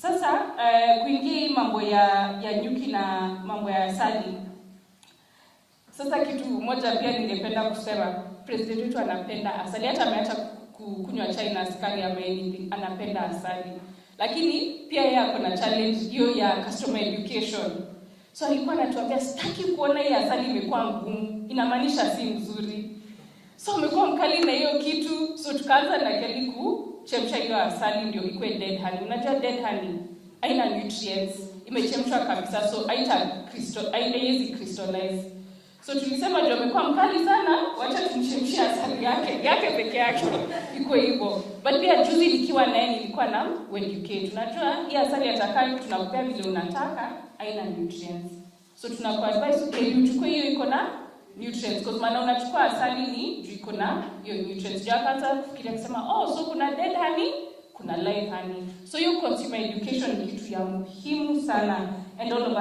Sasa kuingia hii mambo ya nyuki na mambo ya asali. Sasa kitu moja pia ningependa kusema, president wetu anapenda asali, hata ameacha kunywa chai na sukari ama anything, anapenda asali. Lakini pia yeye ako na challenge hiyo ya customer education. So alikuwa anatuambia, "Sitaki kuona hii asali imekuwa ngumu, inamaanisha si mzuri." So amekuwa mkali na hiyo kitu, so tukaanza na Kelly kuchemsha hiyo asali ndio ikuwe dead honey. Unajua dead honey haina nutrients, imechemshwa kabisa, so haita crystal, haiwezi crystallize. So tulisema ndio amekuwa mkali sana, wacha tumchemshie asali yake peke yake ikuwe hivyo. But pia juzi nikiwa naye nilikuwa na educate. Unajua hii asali atakaa tunakupea vile unataka, haina nutrients. So tunakuadvise, okay, uchukue hiyo iko na nutrients, because maana unachukua asali ni juu iko na hiyo nutrients. Juu akaanza kufikiria kusema, "Oh, so kuna dead honey, kuna live honey." So hiyo consumer education ni kitu ya muhimu sana and all of